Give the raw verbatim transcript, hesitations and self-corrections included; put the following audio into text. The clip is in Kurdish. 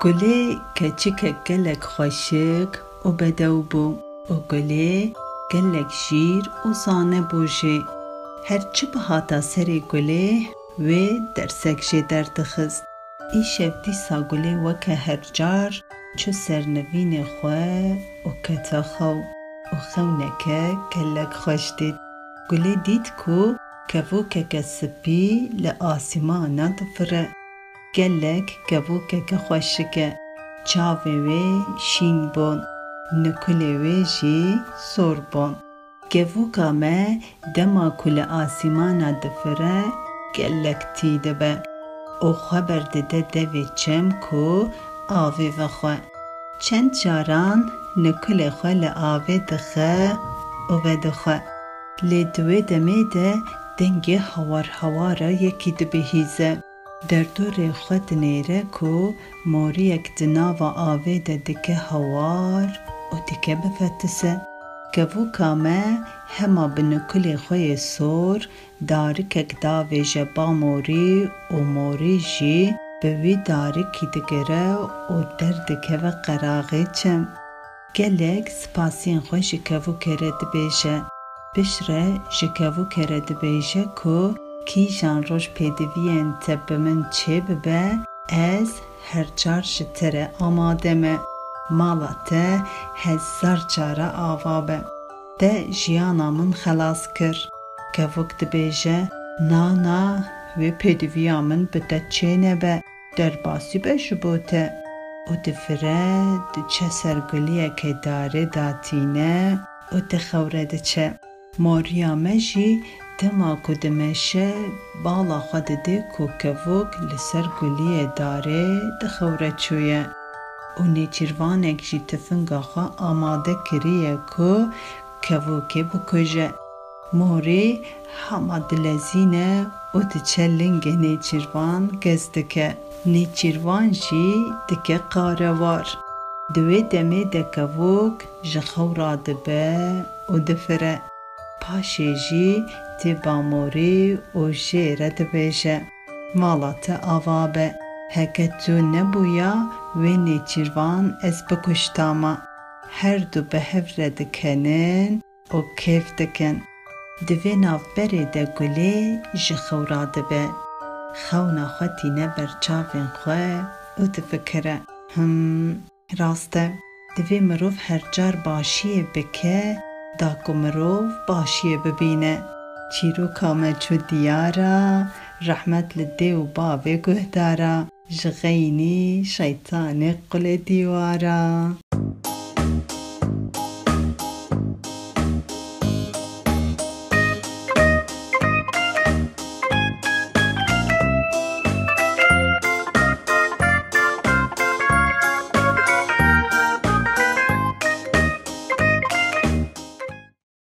Gulê keçikek gelek xweşik û bedew bû û gulê gelek şîr û zane bû jî. Her çi bihata serê gulê, wê dersek jê derdixist. Îşev dîsa gulê weke her car çû ser nivînê xwe û kete xew û xewneke gelek xweş dît. Gulê dît ku kevokeke spî li asîmana difire. Gelek kevokeke xweşik e. Çavê wê şîn bûn, nikulê wê jî sor bûn. Kevoka me dema ku li asîmana difire, gelek tî dibe û xwe berdide devê çem ku avê vexwe. Çend caran nikulê xwe li avê dixe û vedixwe. Lê di wê demê de dengê hawar hawara yekî dibihîze. Derdorê xwe dinêre ku moriyek di nava avê de dike hawar û dike bifetise. Kevoka me hema bi nikulê xwe yê sor darikek davêje ba morî û morî jî bi wî darikî digire û derdikeve qeraxê çem. Gelek spasiyên xwe ji kevokê re dibêje. Piştre ji kevokê re dibêje ku kîjan roj pêdiviyên te bi min çêbibe, ez her car ji te re amade me. Mala te hezar cara ava be. Te jiyana min xelas kir. Kevok dibêje, na, na, wê pêdiviya min bi te çênebe, derbasî be ji bo te. Û difire, diçe ser guliyekê darê datîne û di xew re diçe. Moriya me jî dema ku dimeşe, bala xwe dide ku kevok li ser guliyê darê di xew re çûye û nêçîrvanek jî tifinga xwe amade kiriye ku kevokê bikuje. Morî hema dilezîne û diçe lingê nêçîrvan gez dike. Nêçîrvan jî dike qarewar. Di wê demê de kevok ji xew radibe û difire. Paşê jî tê ba morî û jê re dibêje, mala te ava be. Heke tu nebûya wê nêçîrvan ez bikuştama. Her du bi hev re dikenin û kêf dikin. Di vê navberê de gulê ji xew radibe. Xewna xwe tîne ber çavên xwe û difikire, him, rast e, divê mirov her car başiyê bike, da ku mirov başiyê bibîne. Çîroka me çû diyara, rehmet li dê û bavê guhdara, ji xeynî şeytanê qulê dîwara.